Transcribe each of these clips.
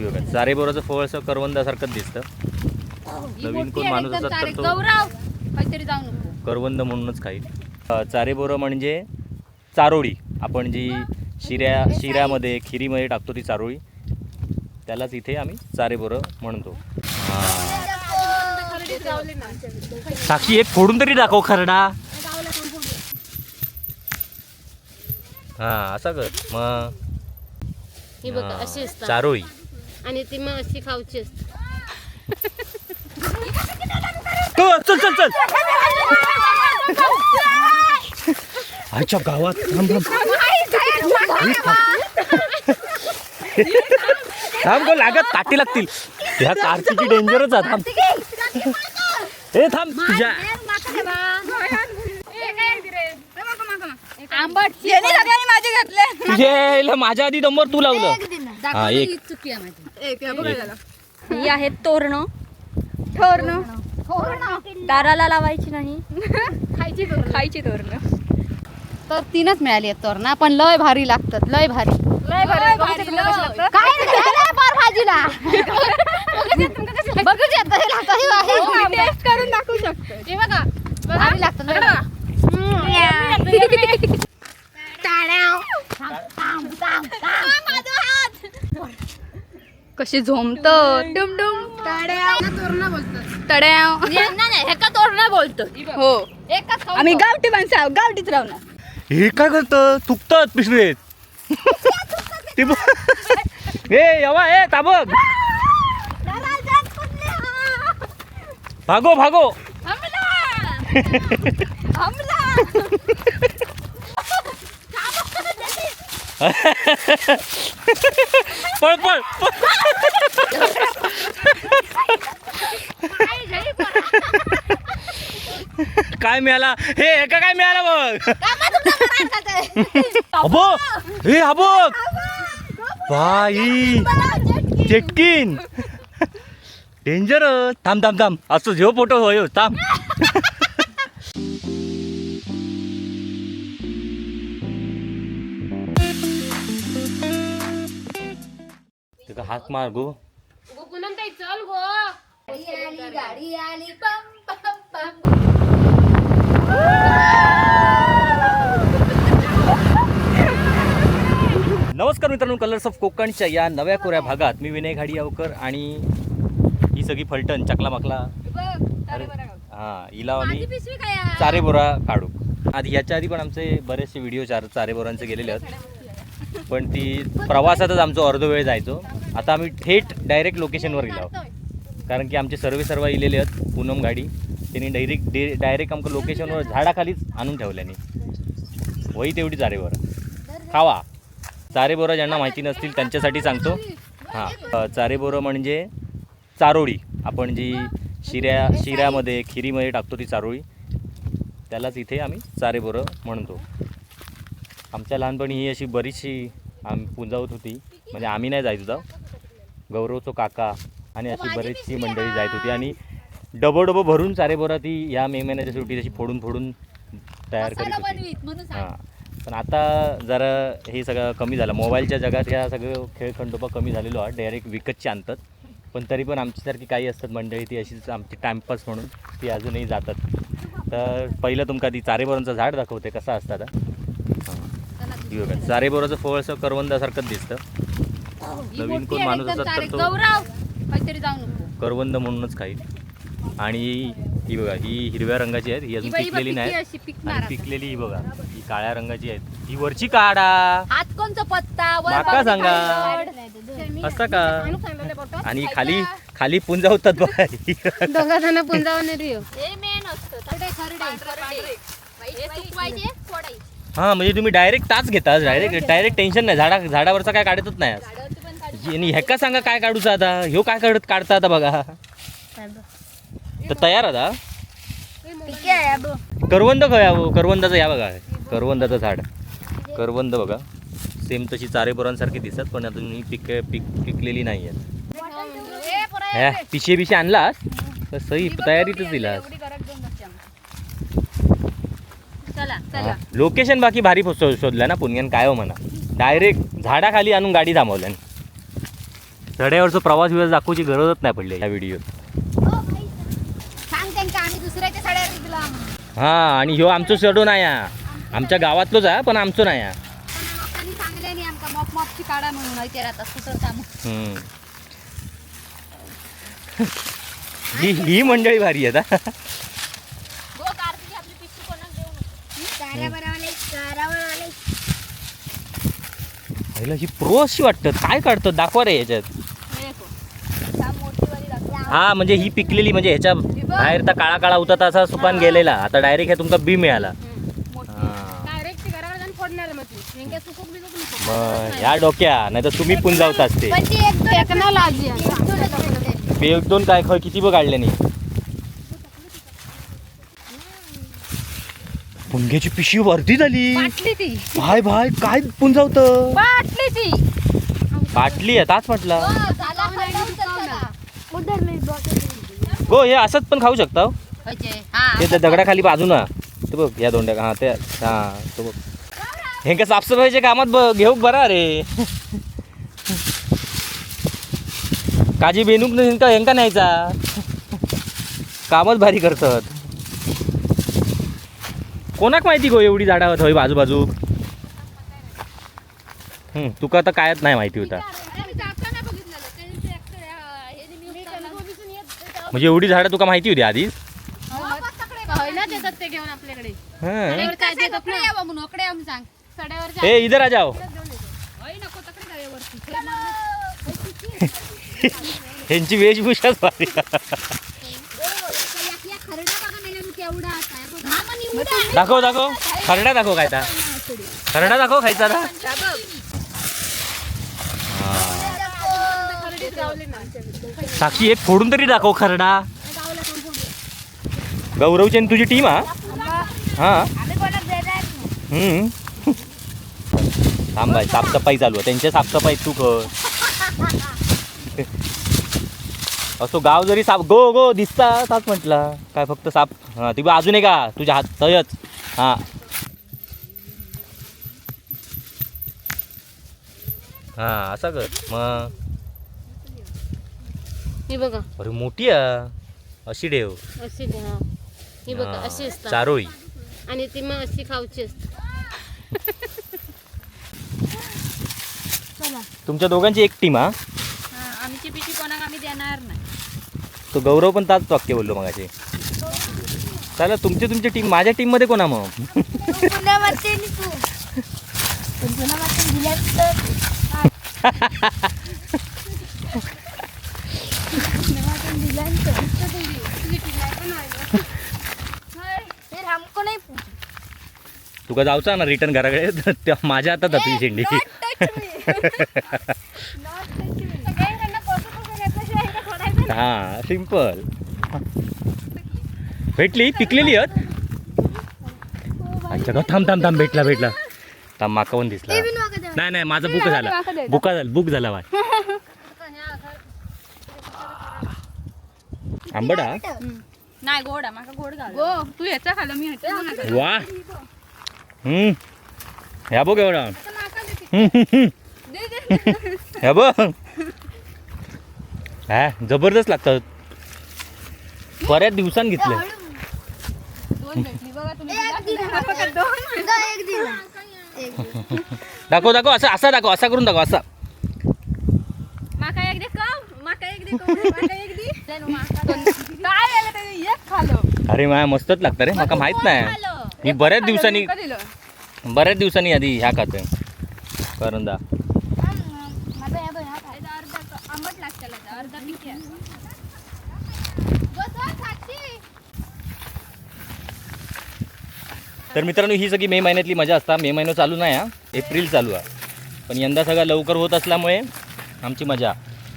ही बघा, चारेबोराचं फळ असं करवंदासारखंच दिसतं. ही नवीन मोठी कोण आहे माणूस एकदम असतात तर चारे. तो गौरव, काहीतरी जाऊ नको. करवंद म्हणूनच खाईल. चारेबोरं म्हणजे चारोळी, आपण जी शिऱ्यामध्ये खिरीमध्ये टाकतो ती चारोळी, त्यालाच इथे आम्ही चारेबोरं म्हणतो. साक्षी, एक फोडून तरी दाखव खरडा. हा, असा कर मग. ही बघ, हा, अशी असतात. चारोळी. आणि ती मग अशी खाऊची असते. चल चल चल, आईच्या गावात, थांब थांब थांब गो, लागत काठी लागतील. ह्या कार्तिकी डेंजरच आहे. थांब, ए थांब तुझ्या. आंबट. सगळ्यांनी माझे घातले. तुझ्या याला माझ्या आधी नंबर तू लावलं. हा, एक. ही चुकी आहे माझी. एक हे बघा झालं. ही आहे तोरणं. थोरणं. दाराला लावायची नाही, खायची तोरणं. खायची तोरणं. तर तीनच मिळाली आहेत तोरणा, पण लय भारी लागतात, लय भारी. लय भारी. बघू शकता तुला कसं लागतं? काय नाही, लय फार भाजीला बघू शकता, हे लागतं, हे आहे. हो, मी टेस्ट करून दाखवू शकतो. हे बघा, भारी लागतं लय भारी. कशी झोमत डुम डुम. तड्याव. नाही नाही, ह्याका तोरणा बोलतो. हो, एकच खाऊ. आम्ही गावठी माणसं आहोत, गावठीच राहणार. हे काय करत थुकतात पिशवीत ते ए यवा, ए ताबक, भागो भागो. पळ पळ पळ. काय मिळाला हे एका, काय मिळालं बघ. अबो हे अबो बाई, चेटकीन डेंजर. थांब थांब थांब, असं झो फोटो होय, थांब. तुका हात मार गो. गो पूनम ताई, चल गो. गाडी आली, पम पम पम. नमस्कार मित्रांनो, कलर्स ऑफ कोकणच्या या नव्या कोऱ्या भागात मी विनय घाडीयावकर आणि ही सगळी फलटण चकला माकला. अरे हां, हिला आम्ही पिशवी काय आहे? चारेबोरा काढू. आधी ह्याच्या आधी पण आमचे बरेचसे व्हिडिओ चारेबोरांचे गेलेले आहेत, पण ती प्रवासातच आमचा अर्ध वेळ जायचो. आता आम्ही थेट डायरेक्ट लोकेशनवर गेलो, कारण की आमचे सर्वे सर्व इलेले आहेत पूनम गाडी, त्यांनी डायरेक्ट डायरेक्ट आमचं लोकेशनवर झाडाखालीच आणून ठेवल्याने वही तेवढी चारेबोरं खावा. चारेबोरं ज्यांना माहिती नसतील त्यांच्यासाठी सांगतो. हां, चारेबोरं म्हणजे चारोळी, आपण जी शिऱ्यामध्ये खिरीमध्ये टाकतो ती चारोळी, त्यालाच इथे आम्ही चारेबोरं म्हणतो. आमच्या लहानपणी ही अशी बरीचशी आम पुंजावत होती, म्हणजे आम्ही नाही जायचो जाऊ, गौरवचो काका आणि अशी बरीचशी मंडळी जायत होती आणि डबो डबो भरून चारेबोरा ती ह्या मे महिन्याच्या सुट्टीत अशी फोडून फोडून तयार करीत मसाला होती. बनवीत म्हणून सांग. हां, पण आता जरा हे सगळं कमी झालं. मोबाईलच्या जगात ह्या सगळं खेळ खंडोबा कमी झालेलो आहे, डायरेक्ट विकतचे आणतात. पण तरी पण आमच्यासारखी काही असतात मंडळी, ती अशीच आमची टाइमपास म्हणून ती अजूनही जातात. तर पहिलं तुमका ती चारेबोरांचं झाड दाखवते कसं असतात. हां, ही बघा, चारेबोराचं फळ असं करवंदासारखंच दिसतं. ही नवीन मोठी कोण आहे माणूस एकदम असतात तर चारे. तो गौरव, काहीतरी जाऊ नको. करवंद म्हणूनच खाईल. आणि ही बघा, ही हिरव्या रंगाची आहेत, ही अजून ही बाई बघ पिकलेली किती नाही. अशी पिकणार आणि आता. पिकलेली ही बघा, ही काळ्या रंगाची आहेत. ही वरची काढा. हात कोणचा पत्ता वर माका बघ, सांगा. खाली. असं का? आणि खाली खाली पुंजावतात बघा. दोघा जण पुंजावून रे. हे मेन असतं. खरडे, खरडे. हे सुकवायचे, फोडायचे. हा, म्हणजे तुम्ही डायरेक्ट ताच घेता, डायरेक्ट डायरेक्ट टेन्शन नाही. झाडावरचा काय काढतच नाही आज. आणि ह्याका सांगा काय काढूचा आता, ह्यो काय काढत काढता आता बघा. तर तयार आता करवंद खय हो, करवंदाचं या बघा, करवंदाचं झाड. करवंद बघा, सेम तशी चारेपोरांसारखी दिसत, पण अजून ही पिक पिक पिकलेली नाही आहेत. ह्या पिशे बिशे आणलास तर सही तयारीतच दिलास. चला चला. लोकेशन बाकी भारी शोधलं ना पुण्यान, काय हो म्हणा, डायरेक्ट झाडाखाली आणून गाडी थांबवल्यान. सड्यावरचा प्रवास विवास दाखवची गरजच नाही पडली या व्हिडिओत. सांग त्यांका आम्ही दुसऱ्याच्या साड्या विकला. हा, आणि ह्यो आमचो सडो नाही हा. आमच्या गावातलोच आहे पण आमचो नाही हा. पण लोकांनी सांगले नाही आमका मॉप मॉपची काढा म्हणून विचारात स्कूटर काम. हम्म. ही ही मंडळी भारी आहे आता. गो कार्तिक, आपली पिशवी कोणाक देऊ नको. पहिलं ही प्रो अशी वाटतं, काय काढतं दाखवा रे याच्यात. हा, म्हणजे ही पिकलेली, म्हणजे ह्याच्या बाहेर तर काळा काळा होता तसा सुकान गेलेला, आता डायरेक्ट ह्या तुमका बी मिळाला. हा. डायरेक्ट घरावर जाऊन फोडणार मग ती. हेंका सुकूक बिकूक नको. मग ह्या डोक्या नाही तर तुम्ही पुंजावत असते. पण ती एक दोन टेक्नॉलॉजी. एक दोनच भेटते. बे एक दोन काय खय किती बघ काढले नाही. पुंग्याची पिशवी वरती झाली. बाटली ती. भाय भाय, काय पुंजावत? बाटली ती. बाटली आहे ताच म्हटला. हो, झाला खड्डा उचल सगळा. गो, हे असंच पण खाऊ शकता हो. होयचे. हा, ते त्या दगडाखाली बाजू ना, ते बघ या दोंड्या. हा ते, हा तो बघ, हे का साफसफाईच्या कामात घेऊ बरा रे. काजी बेनूक नाही का हेंका न्यायचा, कामच भारी करतात. कोणाक माहिती गो एवढी झाडं आहेत होय बाजूबाजू. तुका तर कायच नाही माहिती होता. म्हणजे एवढी झाडं तुका माहिती होती आधीच? होय ना, देतात ते घेऊन आपल्याकडे. हं. सड्यावर काय देतात ना. म्हणून ओकडे आम्ही सांग. सड्यावर ए इधर आ जाओ. ह्यांची वेशभूषाच भारी. दाखव दाखव खरडा दाखव, काय ता खरडा दाखव खायचा ना. साक्षी एक फोडून तरी दाखव खरडा. गौरवची आणि तुझी टीम. हा हा. हम्म. थांब बाई, साफसफाई चालू आहे त्यांच्या. साफसफाई तू कर. असो गाव जरी साफ गो गो दिसता ताच म्हटला काय फक्त साफ. हा ती अजून आहे का तुझ्या हात तयच. हा हा असा कर मग. ही बघा. अरे मोठी आहे अशी डेव. अशी दे, हा. ही बघा अशी असतात. चारोळी. आणि ती मग अशी खाऊची असते. तुमच्या दोघांची एक टीम. हा, आमची पिशवी कोणाक आम्ही देणार नाही. तो गौरव पण ताच वाक्य बोललो मगाशी. चला तुमची तुमची टीम, माझ्या टीम मध्ये कोणा मग? पुन्हा मारते नी तू. पुन्हा मारते दिल्यास तर. फिर हमको नहीं पूछ. तुका जाऊचा ना रिटर्न घराकडे तर त्या माझ्या हातात तुझी शेंडी. हा सिंपल भेटली पिकलेली आहेत. अच्छा का, थांब थांब थांब, भेटला भेटला, थांब माका पण दिसला. नाही नाही, माझा बुक झाला, बुका झाला, बुक झाला बाय. आंबट हा. नाही गोड आहे, माका गोड घाल. गो तू ह्याचा खाल्लं मी ह्याचा खाल्लं. वा, ह्या बघ एवढा. दे दे. ह्या बघ, हा जबरदस्त लागतात. बऱ्याच दिवसांनी घेतलं. दोन भेटली बघा तुम्ही. दिला. दोन. एक दिला. एक दिला. दाखव दाखव, असं असा दाखव, असा करून दाखव असा. माका एक दे कम, माका एक दे कम, माका एक दे. काय आलं ते एक खाल्लं. अरे माया मस्तच लागतं रे, माका माहित नाही. मी बऱ्याच दिवसांनी का दिलं? बऱ्याच दिवसांनी आधी ह्या खातोय करंदा. अर्धा आंबट लागतं, अर्धा पिके आहे. तर मित्रांनो ही सगळी मे महिन्यातली मजा असता. मे महिना चालू नाही हा, एप्रिल चालू आहे, पण यंदा सगळं लवकर होत असल्यामुळे आमची मजा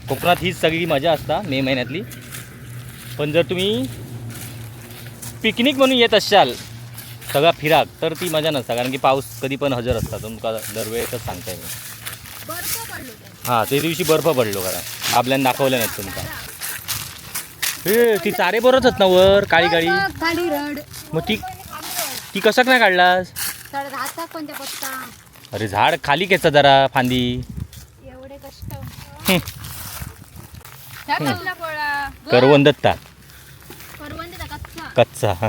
कोकणात हीच सगळी मजा असता मे महिन्यातली. पण जर तुम्ही पिकनिक म्हणून येत असाल सगळा फिराक तर ती मजा नसता, कारण की पाऊस कधी पण हजर असता. तुमका दरवेळेसच सांगताय मी. हां ते दिवशी बर्फ पडलो, कारण आपल्याला दाखवलं नाही तुमका. हे ती चारे बरोच आहेत ना वर काळी काळी. खाली रड. मग ती ती कशाक नाही काढलास? हातात कोणत्या पत्ता. अरे झाड खाली खेचा जरा फांदी. एवढे कष्ट. ह्या कसला पोळा? करवंदत्ता. करवंद कच्चा. कच्चा हा.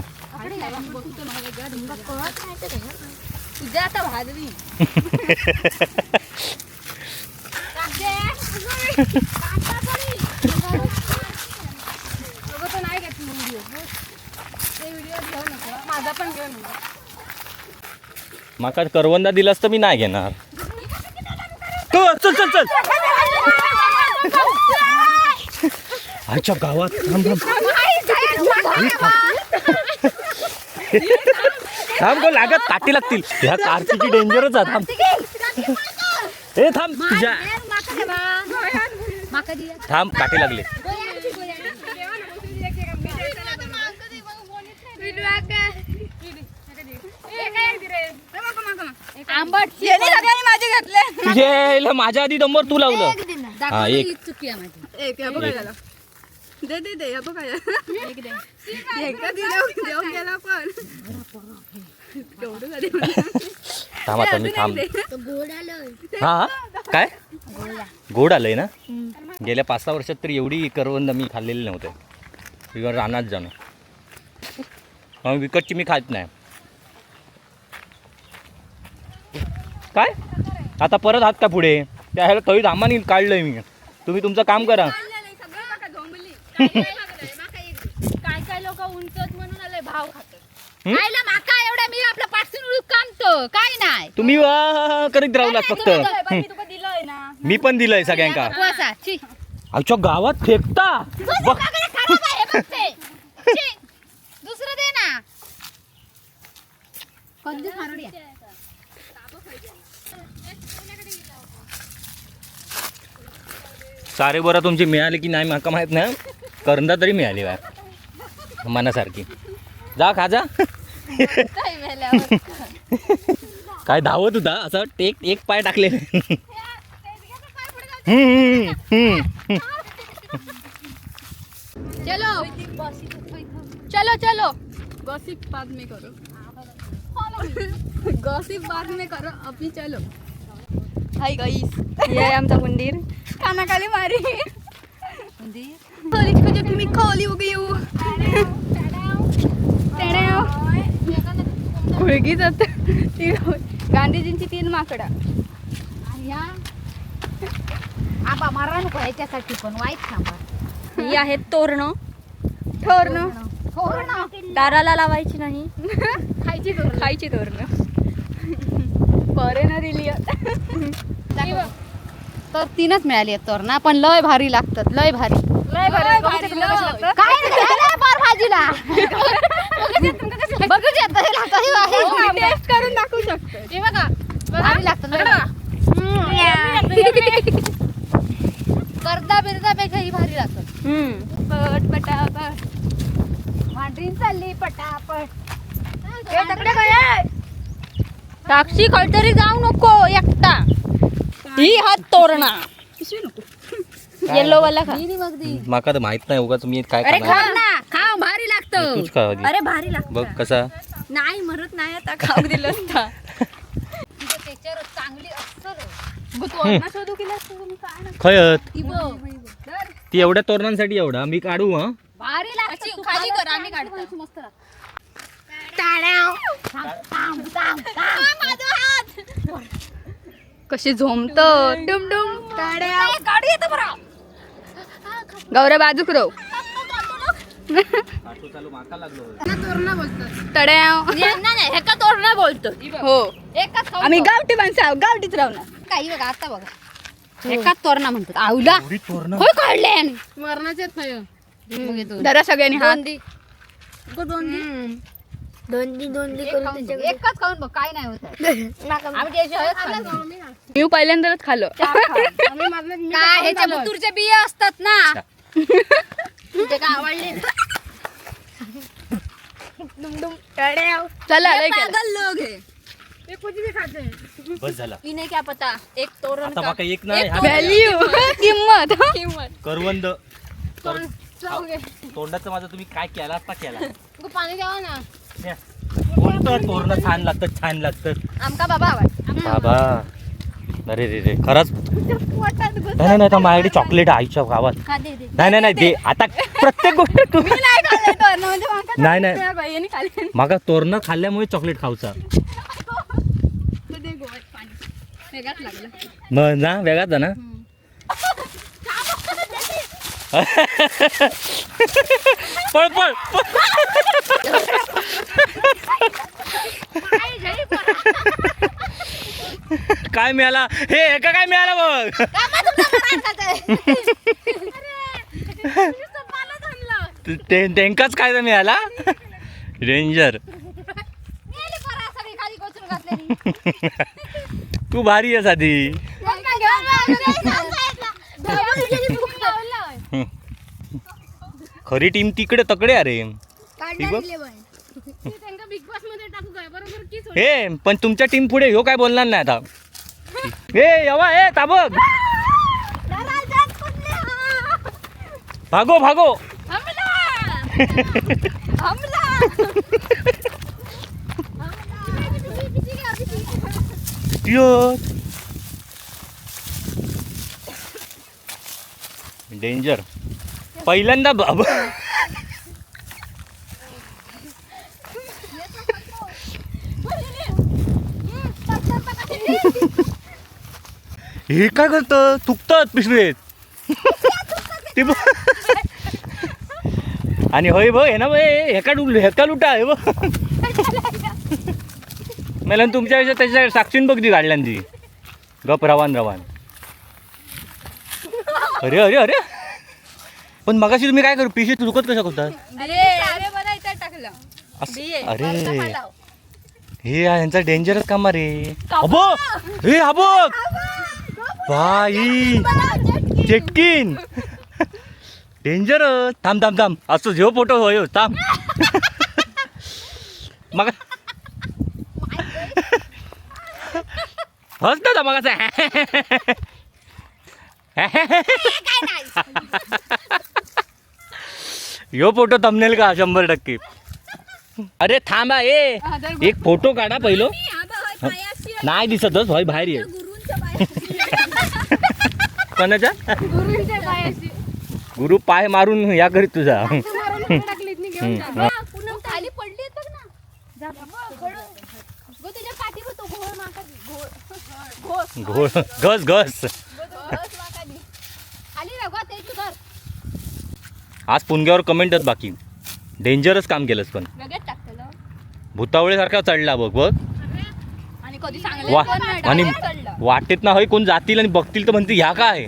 तुझ्या आता भाजली. अगं तो नाही घेत व्हिडिओ. ते व्हिडिओ घेऊ नको, माझा पण घेऊ नको. माका करवंदा दिलास तर मी नाही घेणार. चल चल चल. आमच्या गावात थांब थांब थांब गं, लागत काठी लागतील. ह्या कार्तीची डेंजरच आहे. थांब ए थांब तुझ्या थांब, काठी लागले. आंबट. यांनी सगळ्यांनी माझे घेतले. तुझे याला माझ्या आधी नंबर तू लावलं. हा एक. चुकी आहे माझी. एक ह्या बघा झाला. दे दे दे, ह्या बघा. एक दे. एकदा दिलं देव गेला पण केवढं झाले. थांब आता मी थांब. तो गोड आलं. हा काय गोड आलंय ना. गेल्या 5-6 वर्षात तर एवढी करवंद मी खाल्लेली नव्हते. किंवा रानात जाणं मग विकतची मी खात नाही. काय आता परत हात का पुढे त्या ह्याला तळी धामानी काढलंय मी. तुम्ही तुमचं काम करा. काय काय लोक उंचत म्हणून आले भाव खातात. हं? आईला माका एवढा मी आपला पाठसून उडूक कामतो काय नाही. तुम्ही वा करीत राहू फक्त. मी तुका दिलंय ना. मी पण दिलंय सगळ्यांका. उपवासा, छी. आमच्या गावात फेकता बघ. माकडे खराब आहे, हे बघ ते. छी. दुसरं दे ना. कोणती खारुडी आहे? सारे बरं तुमची मिळाली की नाही माका माहित नाही. करंदा तरी मिळाली बा मनासारखी. जा खा जा. काय धावत होता असं टेक एक पाय टाकले. हम्म, हम्म, हम्म. चलो चलो चलो. गॉसिप बाद में करो, गॉसिप बाद में करो, अभी चलो. हाय गाईस, हे आहे आमचा मंदिर. कानाखाली मारी कॉलेज को जब मी खाली हो गई हूँ. खुळगी जात ती गांधीजींची तीन माकडा. आबा मारा नको ह्याच्यासाठी पण वाईट थांबा. ही आहेत तोरणं. ठोरणं. दाराला लावायची नाही. खायची तोरणं, खायची तोरणं. फॉरेनर दिली. तर तीनच मिळाली आहेत तोरणा, पण लय भारी लागतात, लय भारी. लय भारी, बघू तुला कसं लागतं. काय नाही, झालं पार भाजीला बघू शकता, हे लागतं, हे आहे. टेस्ट करून दाखवू शकतो. हे बघा भारी लागतं लय भारी. कर्दा बिरदा पेक्षा ही भारी लागतात. पट पटापट. भांडरीन चालली पटापट. साक्षी खळतरी जाऊ नको एकटा. ही हात तोरणा पिशवी नको. येलो वाला खा. माका तर माहित नाही उगाच मी काय अरे खाणार. खा ना, खा, भारी लागतं. तूच खा आधी. अरे भारी लागतं. बघ कसा. नाही मरत नाही आता, खाऊ दिलं असता. त्याच्यावर चांगली अस्सल. तोरणं शोधू केलं असतं तुम्ही काय ना. खयत ती बघ. ती एवढ्या तोरणांसाठी एवढा मी काढू हा. भारी लागतं. खाली कर, आम्ही काढतो. मस्त लागतं. कशी झोमत डुम डुम. गाडी येतं बरं. गौरव बाजूक रो. तड्याव. नाही नाही, ह्याका तोरणा बोलतो. हो. एकाच खाऊ. आम्ही गावठी माणसं आहोत, गावठीच राहणार. काही बघा आता बघा एकाच तोरणा म्हणतात. आवला होय काढले. मरणाचे नाही. धरा सगळ्यांनी हात. दोन दी दोन दी करून त्याच्याकडे. एकच खाऊन बघ, काय नाही होत. आम्ही त्याची हळद खाल्ली. मी पहिल्यांदाच खाल्लं. आम्ही मरणात मी काय ह्याच्या मुतूरच्या बिया असतात ना. ते काय आवडले. चला लय केलं. ते कुछ भी खाते हैं. बस झाला. इने क्या पता एक तोरण आता माका एक नाही हा व्हॅल्यू किंमत किंमत. करवंद तोंडाचं माझं तुम्ही काय केला आता केला. तू पाणी द्यावं ना. कोणतं तोरण छान लागतं, छान लागतं. आमका बाबा आवड. बाबा. अरे रे रे, खरंच. पोटात घुस. नाही नाही नाही, आता माझ्याकडे चॉकलेट आहे आईच्या गावात. का दे दे. नाही नाही नाही, दे आता प्रत्येक गोष्ट तू. मी नाही खाल्लं तोरणं, म्हणजे माका नाही, नाही. त्या बाईने खाल्लं. माका तोरणं खाल्ल्यामुळे चॉकलेट खाऊचा. तर दे गोव्यात पाणी वेगात लागलं. मग ना वेगात जा ना. पळ पळ पळ. काय मिळाला हे एका, काय मिळालं बघ. त्यांकाच काय मिळाला डेंजर. मेली पोरं सगळी खाली कोचून घातलेली. तू भारी आहेस आधी. खरी टीम तिकडे तकडे अरे. काढणार बघ. दिले पण. त्यांना बिग बॉस मध्ये टाकू काय बरोबर की सोड. हे पण तुमच्या टीम पुढे ह्यो काय बोलणार नाही आता. ए यवा, ए ताबक, भागो भागो. यो डेंजर पहिल्यांदा हे काय करत थुकतात पिशवीत ते बघ. आणि होय बघ हे ना बघ, हे हेका डुल हेका लुटा हे बघ. मला तुमच्या आयुष्यात त्याच्या साक्षीन बघ ती काढल्यान ती गप रवान रवान. अरे अरे अरे, पण मगाशी तुम्ही काय करू पिशवी थुकत कशा करतात? अरे अरे, बरं इथं टाकलं. अरे हे यांचा डेंजरस काम रे. अबो हे अबो बाई चेटकीन डेंजर. थांब थांब थांब, असं झो फोटो होय हो, थांब. मग हसत होता मग असं. यो फोटो थंबनेल का 100%. अरे थांबा ए, एक फोटो काढा पहिलो. नाही दिसतच होय, बाहेर ये. कोणाच्या? गुरूंच्या पायाशी. गुरु पाय मारून या करीत तुझा. मारून इकडे टाकली इथनी घेऊन जा. पूनम खाली पडली बघ ना. गो तुझ्या पाठीवर तो घोळ माका दे, घोळ. घोळ घस घस. घोळ माका दे. खाली ना गो ते तू धर. आज पुणग्यावर कमेंटच बाकी. डेंजरस काम केलंस पण. लगेच टाकलेलं. भूतावळीसारखा चढला बघ बघ. आणि कधी सांगलं वा पण नाही, आणि direct चढलं. वाटेत ना हय कोण जातील आणि बघतील तर म्हणतील ह्या काय.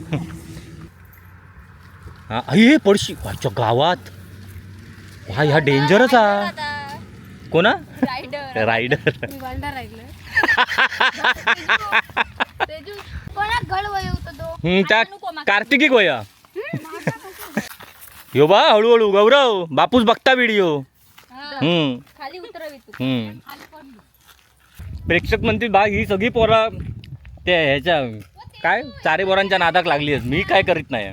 हा अये पडशी वाच्या गावात. वा ह्या डेंजरच हा. कोणा रायडर. रायडर. मी वांडा राहिलं. कोणा घड वय होतो तो. त्या कार्तिकी गोया यो बा हळूहळू गौरव बापूस बघता व्हिडिओ. हम्म खाली उतरवी तू. हम्म. प्रेक्षक म्हणतील बा ही सगळी पोरं ते ह्याच्या काय चारे बोरांच्या नादाक लागली आहेत. मी काय करीत नाही,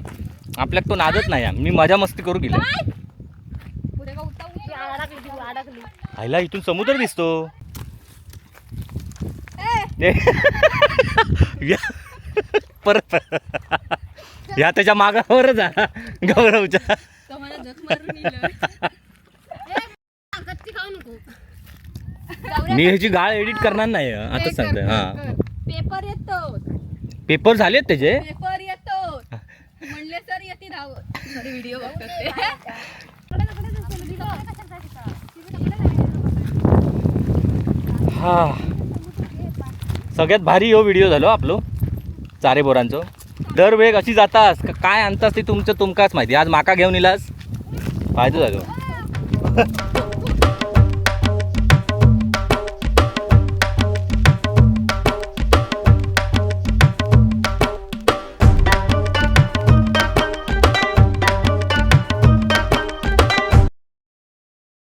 आपल्यात तो नादच नाही आहे. मी मजा मस्ती करू गेले. पुढे का उता अडकली ती, अडकली. आईला इथून समुद्र दिसतो. ए. परत या त्याच्या मागावरच जा गौरवच्या. तुम्हाला जख मारून इलं. कच्ची खाऊ नको. मी ह्याची गाळ एडिट करणार नाही आता सांगतोय. हा पेपर येतो. पेपर झालेत त्याचे. पेपर येतो म्हणले सर येते धावत. सॉरी व्हिडिओ बघतात ते. हा सगळ्यात भारी हो व्हिडिओ झालो आपलो चारे बोरांचो. दरवेळ अशी जातास का काय आणतास ते तुमचं तुमकाच माहिती. आज माका घेऊन इलास फायदो झालो.